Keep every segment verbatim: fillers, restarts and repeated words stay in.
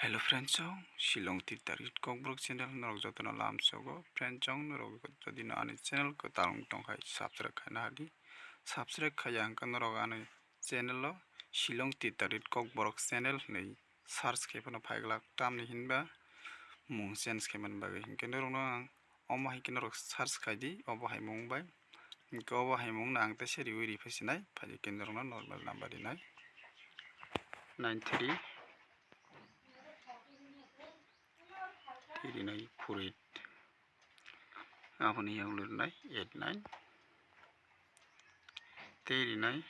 Hello friends, chong Shillong Tirtari Kokborok channel norok jotono lamsogo. Friends, chong norok jodi no ani channel kwtal wng tongkha, subscribe khaina hadi. Subscribe khaiya hwnkhe norok ani channel o Shillong Tirtari Kokborok channel hinwi search khe phano phaiglak, tamni hinba mung change khaimani bagwi. Hinkhe norokno ang omo hai khe norok search khaidi, obo hai mung bai. Hinkhe obo hai mung no ang teisa riwi riphasinai, phai khe norokno normal number rinai. Nine three rinai four eight. Aboni yang rinai eight nine. Tei rinai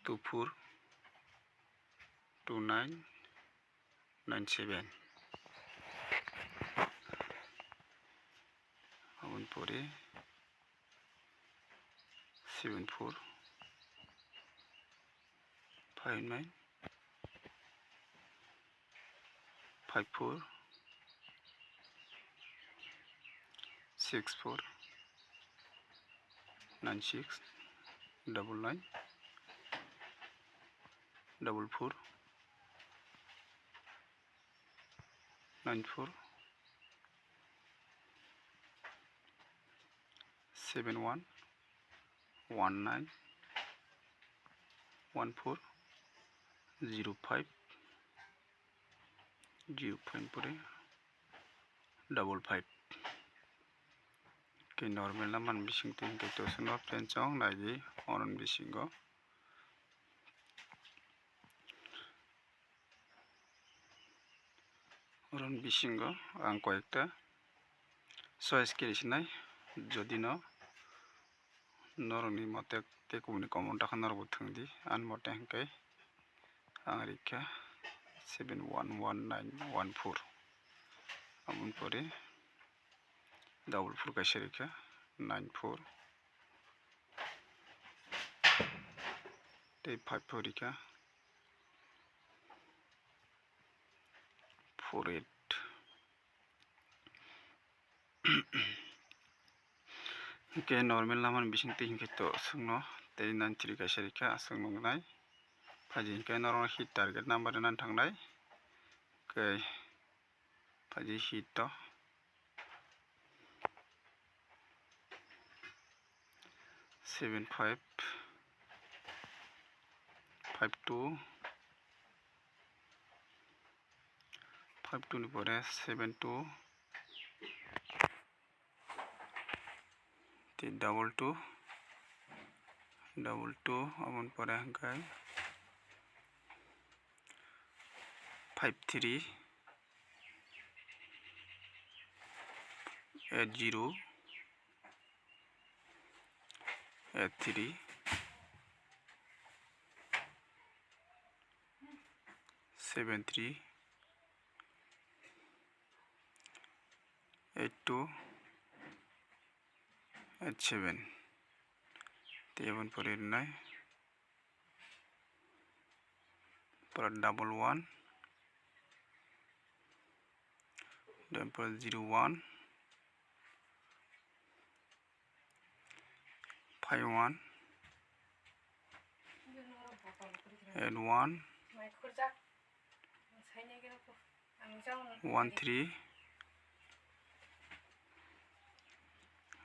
two four two nine nine seven. Aboni pore seven four five nine five four six four nine six double nine double four nine four seven one one nine one four zero five zero five pore double five. Khe normal number ni bising twi hinkhe to swngo, friends, chong naidi oroni bisingo. Oroni bisingo ang koyekta choice khe risinai, jodi no norokni mote tei kubuni comment o kha norokbo thwngdi, ani mote hinkhe ang rikha seven one one nine one four, aboni pore double four kaisa rikha nine four, tei five four rikha four eight. Hinkhe normal number ni bising twi hinkhe to aswkno tei nine three kaisa rikha, aswk nuknai. Phaidi hinkhe norokno hit target number rwna thangnai. Hinkhe phaidi hit to seven five five two, five two ni pore seven two, tei double two, double two, aboni pore hinkhe five three, eight zero, eight three, seven three, eight two, eight seven. Tei aboni pore rinai pore double one, then pore zero one, five one, eight one, one three,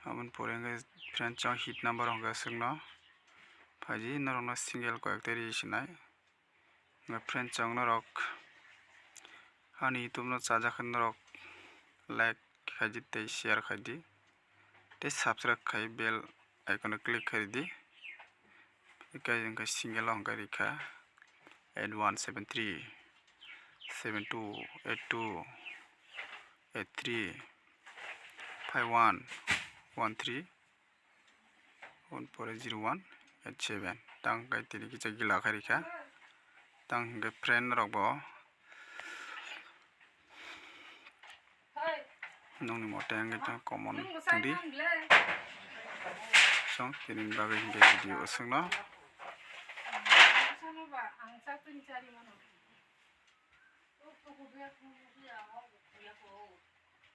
aboni pore hinkhe friends, chong hit number hinkhe aswkno phaidi, norokno single koyekta ri sinai. Hinkhe friends, chong norok ani YouTube no chajakhe norok like khaidi tei share khaidi tei subscribe khai bell icon o click khaidi. Hinkhe hinkhe single o hinkhe rikha eight one seven three seven two eight two eight three five one one three. Aboni pore zero one eight seven. Tang kai tini kisa gila kharikha. Tang hinkhe friend rok bo nongni mote hinkhe tang common tongdi. Chong tini bagwi hinkhe video aswkno.